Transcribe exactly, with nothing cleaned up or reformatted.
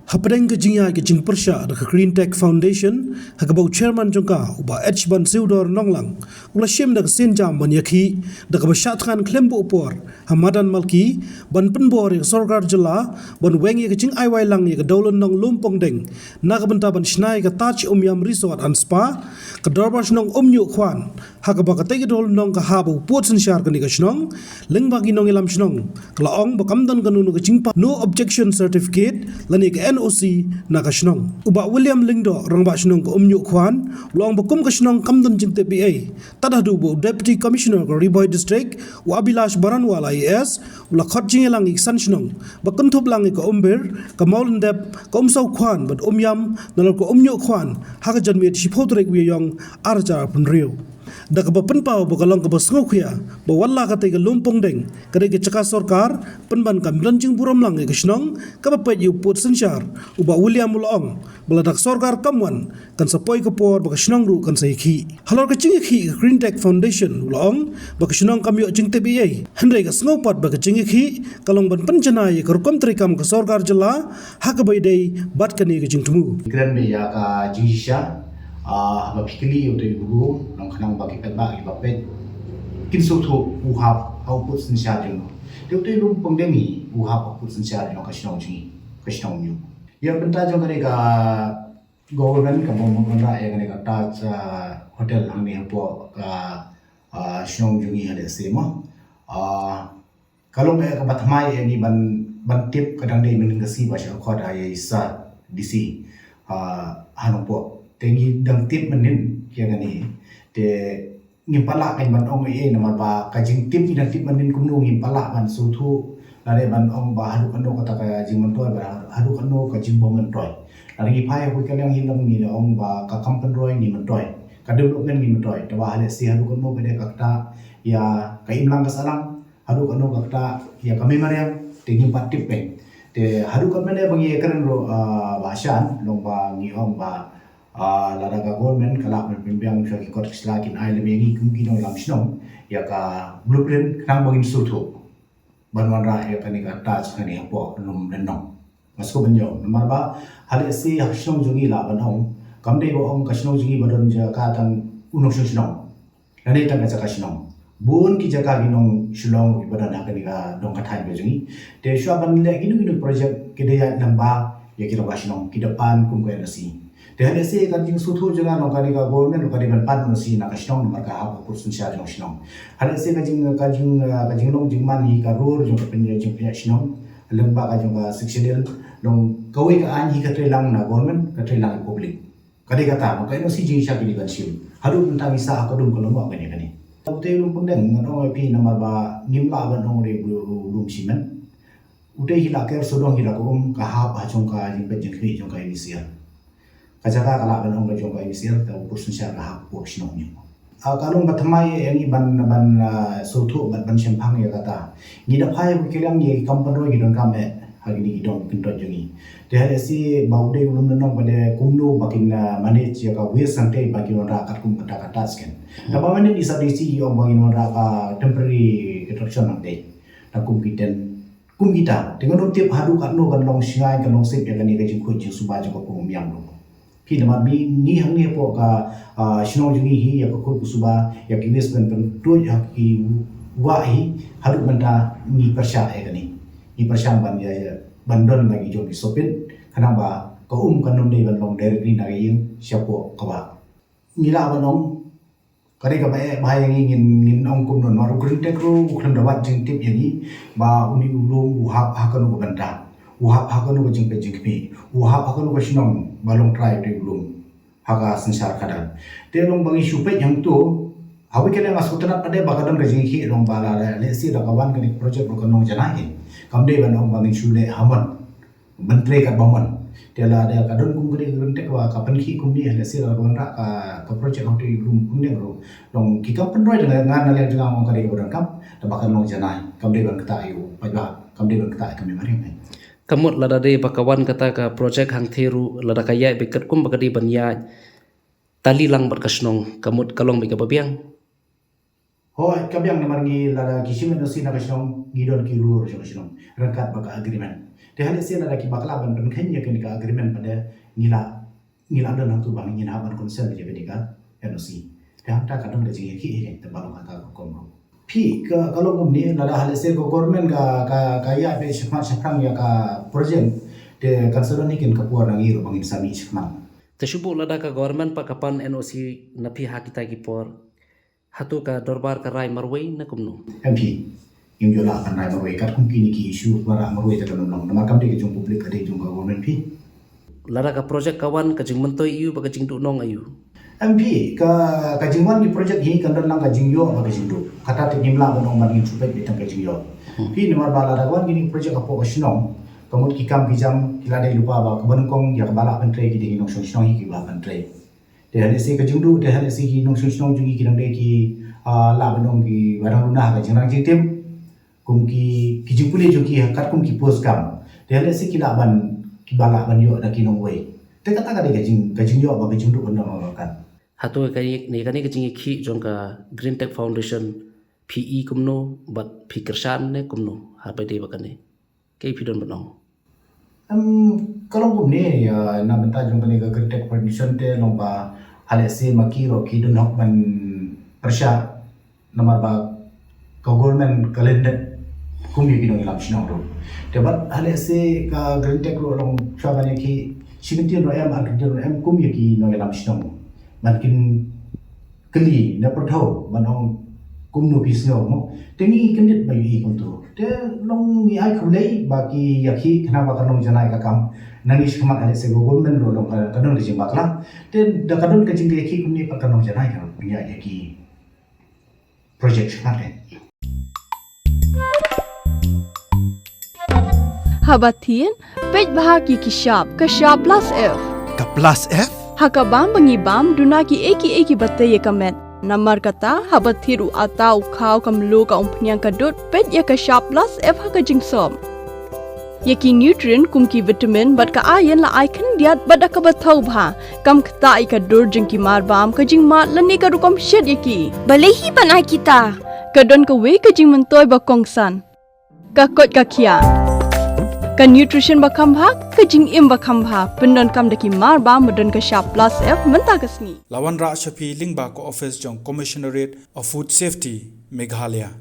Hapdeng ka jingïaid ka jingpyrshah da ka Green Tech Foundation, ha kaba u chairman jong ka, u Bah H Ban Siewdor Nonglang, u la shim da ka sienjam ban ïakhih da kaba shah thngan khlem buh por ha madan Malki, ban pynbor ïa ka sorkar jylla ban weng ïa ka jingai wai lang ïa ka dewlynnong Lum Pongdeng na ka bynta ban shna ïa ka Taj Umiam Resort and Spa, ka Dorbar Shnong Umñiuhkhwan, ha kaba katei ka dewlynnong ka hap ba u pud synshar kane ka shnong, lyngba ki nongïalam shnong, ka la ong ba kam don kano kano ka jingpynpaw no objection certificate lane ka N O C na ka shnong. U Bah William Lyngdoh, Rangbah Shnong ka Umñiuhkhwan, u la ong ba kum ka shnong kam don jingtip ei ei, tad haduh ba u Deputy Commissioner ka Ri Bhoi District, u Abhilash Baranwal I A S, u la khot jingïalang ïa ki san shnong ba kynthup lang ïa ka Umbir, ka Mawlyndep, ka Umsawkhwan bad Umiam, nalor ka Umñiuhkhwan, ha ka janmiet shiphew tarik u Ïaïong ar hajar arphew hynriew. Da kaba pynpaw ba ka long kaba sngewkhia ba wat la katei ka Lum Pongdeng ka dei ka jaka sorkar, pynban kam don jingburom lang ïa ka shnong kaba peit ïa u pud synshar, u Bah William u la ong ba lada ka sorkar kam wan, kan sa poi ka por ba ka shnong ruh kan sa ïakhih. Halor ka jingïakhih, ka Green Tech Foundation u la ong ba ka shnong kam ïoh jingtip ei ei, hynrei ka sngewpat ba ka jingïakhih ka long ban pynjanai ïa ka rukom treikam ka sorkar jylla ha kaba ïadei bad kane ka jingthmu. Kren ïa ka jingshisha, ah, haba phi kylli ïa utei u briew, nongkhnang ba ki paidbah kiba peit kin sngewthuh, u hap ha u pud synshar jong u. Te utei u Lum Pongdeng hi u hap ha u pud synshar jong ka shnong jong ngi, ka shnong Umñiuh. Ïa bynta jong kane ka government kaba wanrah ïa kane ka Taj, ah, Hotel hangne hapoh ka, ah, shnong jong ngi ha Lehse mo. Ah, ka long eh kaba thymmai ïa ngi ban, ban tip, ka dang dei mynhynnin ka sngi ba shah khot ha ïa i Sir D C, ah, ha Nongpoh. Te ngi dang tip mynhynnin ïa kane. Te ngim pat lah kein ban ong ei ei namar ba ka jingtip ngi dang tip mynhynnin kumno, ngim pat lah ban sngewthuh lane ban ong ba haduh katno kata ka jingmyntoi, ba haduh katno ka jingbym myntoi. Lada ngi phai ha kawei ka liang hi long ngi ong ba ka kam pynroi ngi myntoi, ka development ngi myntoi. Te ba ha Lehse haduh katno ka dei ka kata, ïa ka imlang ka sahlang, haduh katno ka kata ïa ka mei mariang, te ngim pat tip kein. Te haduh katne ba ngi ïakren ruh, ah, Bah Shan, long ba ngi ong ba, ah, lada ka government ka lah ban pynbiang sha ki kot ki sla, kin ai lem ïa ngi kum ki nongïalam shnong ïa ka blueprint khnang ba ngin sngewthuh ban wanrah ïa kane ka Taj kane hapoh Lumlynnong. Nga sngewbha ban ïoh namar ba ha Lehse ha ka shnong jong ngi lah ban ong, kam dei ba ong ka shnong jong ngi ba don jaka tang u nongshong shnong lane tang ka jaka shnong. Bun ki jaka ki nong Shillong kiba don ha kane ka dong ka thaiñ ka jong ngi. Te shuwa ban leh kino kino project ki da ïaid lyngba ïa ki rangbah shnong, ki da pan kum ka N O C. Te ha Lehse ka jingsngewthuh jong nga long kane ka government ruh ka dei ban pan N O C na ka shnong namar ka hap ha u pud synshar jong ka shnong. Ha Lehse ka jing, ka jing, ka jinglong jingman hi ka rule jong ka pyn, jingpynïaid shnong lyngba ka jong ka Sixth Schedule, long kawei ka aiñ hi ka trei lang na government, ka trei lang ïa public. Ka dei kata, ka N O C jingshisha ki dei ban shim. Haduh mynta ngi sah ha ka dum ka lyngngoh kane kane. Utei u Lum Pongdeng ngan ong ïa phi namar ba ngim lah ban ong u dei u lum shimen. Utei hi la ker sawdong hi la ka um, ka hap ha jong ka jingpeit jingkhmih jong ka M E C L. Ka jaka ka lah ban ong ka jong ka M E C L, te u pud synshar ka hap ha u shnong Umñiuh. Ah, ka long ba thymmai ïa ngi ban, ban, ah, sngewthuh bad ban shemphang ïa kata. Ngi da phai ha kawei ka liang ïa ki kam pynroi ki donkam eh ha kine ki dong kyntoit jong ngi. Te ha Lehse ba u dei u Lumlynnong ba dei kumno ba kin, ah, manage ïa ka waste hangtei ba kin wanrah katkum kata ka Taj kein. Te ba mynhynnin i Sir D C i ong ba ngin wanrah ka temporary construction hangtei. Te kum ki tent, kum kita. Te ngam tip haduh katno kan long shngaiñ, kan long safe ïa kane ka jingkhuid jingsuba jong ka pung Umïam ruh. Phi namar ngi, ngi hangne hapoh ka, ah, shnong jong ngi hi, ïa ka khuid ka suba, ïa ki waste ban pyntuid ha ki wah hi, haduh mynta ngi pyrshah ïa kane. Ngi pyrshang ban ïa, ïa ban don la ki jong ki sohpit, khnang ba ka um kan ym dei ban long directly na ka ïing shapoh ka wah. Ngi lah ban ong, ka dei kaba eh bha ïa ngi, ngin, ngin ong kumno, namar u Green Tech ruh u khlem da wad jingtip ïa ngi ba une u lum u hap ha kano ka bynta, u hap ha kano ka jingpeit jingkhmih, u hap ha kano ka shnong ba long trai utei u lum ha ka synshar khadar. Te long ba ngi shu peit hangto, ha kawei ka liang nga sngewtynnat pat de ba ka don ka jingkhih, long ba la, la, Lehse da ka wan kane ka project ruh kan long janai kein. Kam dei ban ong ba ngin shu leh ha mon, ban trei katba mon. Te lada ka don kum kane ka Green Tech ba ka pynkhih kumne, Lehse lada ka wanrah ka, ka project ha utei u Lum Pongdeng ruh, long ki kam pynroi, da nga, nga na liang jong nga nga ong ka dei kaba donkam, te ba kan long janai, kam dei ban ktah ïa u paidbah, kam dei ban ktah ïa ka mei mariang. Ka mut lada dei ba ka wan kata ka project hangtei ruh, lada ka ïaid beit katkum ba ka dei ban ïaid, tali lang bad ka shnong, ka mut ka long beit kaba biang. Hooid, ka biang namar ngi lada ki shim N O C na ka shnong, ngi don ki ruh jong ka shnong ryngkat bad ka agreement. Te hynrei lada ki bakla ban pynkheiñ ïa kane ka agreement pat, ngi la ngi la don hangtu ba ngin hap ban consent ïa kane ka N O C. Te hangta ka don ka jingïakhih hi, te ba long hangta ka kum ruh. Phi, ka, ka long kumne, lada hynrei ka government ka, ka, ka ïa peit shakhmat shaphrang ïa ka project, te kan sa don hi kin ka por na ngi ruh ba ngin sa mih shakhmat. Te shu bud lada ka government pat ka pan N O C na phi ha kita ki por, hato ka dorbar ka rai marwei ne kumno? Em phi, ngim ju lah ban rai marwei, katkum kine ki issue ba rai marwei te kan ym long, namar kam dei ka jong public, ka dei jong ka government phi. Lada ka project ka wan, ka jingmyntoi aiu bad ka jingduhnong aiu? Em phi, ka, ka jingwan ki project hi kan don lang ka jingïoh bad ka jingduh. Kata te ngim lah ban ong ba ngin shu peit beit tang ka jingïoh. Hmm. Phi, namar ba lada ka wan kine ki project hapoh ka shnong, ka mut ki kam ki jam ki la dei lypa ba kaba nyngkong ïa kaba lah ban trei ki dei ki nongshong shnong hi kiba lah ban trei. Te hynrei ka jingduh, te hynrei ki nongshong shnong jong ngi ki dang dei ki, ah, lah ban ong kiba dang duna ha ka jingrang jingtip. Kum ki, ki jingpule jong ki ha katkum ki post kam. Te hynrei ki lah ban, kiba lah ban ïoh da ki nongwei. Te kata ka dei ka jing, ka jingïoh bad ka jingduh ban ong kan. Hato ka, ne kane ka jingïakhih jong ka Green Tech Foundation, phi i kumno bad phi kyrshan ne kumno ha ba dei ba kane? Kaei phi don ban ong? Em, ka long kumne, ïa, na bynta jong kane ka Green Tech Foundation te long ba hynrei ma ki ruh ki don hok ban pyrshah, namar ba ka government ka lyndet kum ïa ki nongïalam shnong ruh. Te bad hynrei ka Green Tech ruh long shuwa ban ïakhih, shi kyntien ruh em, ar kyntien ruh em, kum ïa ki nongïalam shnong. Ban kin kylli ne pyrthuh ban ong kumno phi sngew mo. Te ngi kyndit ba ïohi kumto. Te long ngi ai khublei ba ki ïakhih khnang ba kan long janai ka kam. Nangne shakhmat hynrei ka government ruh long ka, ka don ka jingbakla. Te da ka don ka jingïakhih kumne pat kan long janai ka ïa, ïa ki project shakhmat eh. Haba thied, peit bha ki ki shap, ka shap plus F. Ka plus F? Ha ka bam ba ngi bam, duna kiei kiei kiba tei ïa ka met. Namar kata, haba thied u atta, u khaw, ka mluh, ka umphniang, ka dud, peit ïa ka shap plus F ha ka jingsop. Ïa ki nutrient kum ki vitamin bad ka iron la ai khyndiat bad da kaba thaw bha. Kam ktah ïa ka dur jong ki marbam, ka jingmad lane ka rukom shet ïa ki. Balei hi ban ai kita? Ka don kawei ka jingmyntoi ba kongsan. Ka koit ka khiah. Ka nutrition ba kham bha, ka jingim ba kham bha. Pyndonkam da ki marbam ba don ka shap plus F mynta ka sngi. La wanrah sha phi lyngba ka office jong Commissionerate of Food Safety, Meghalaya.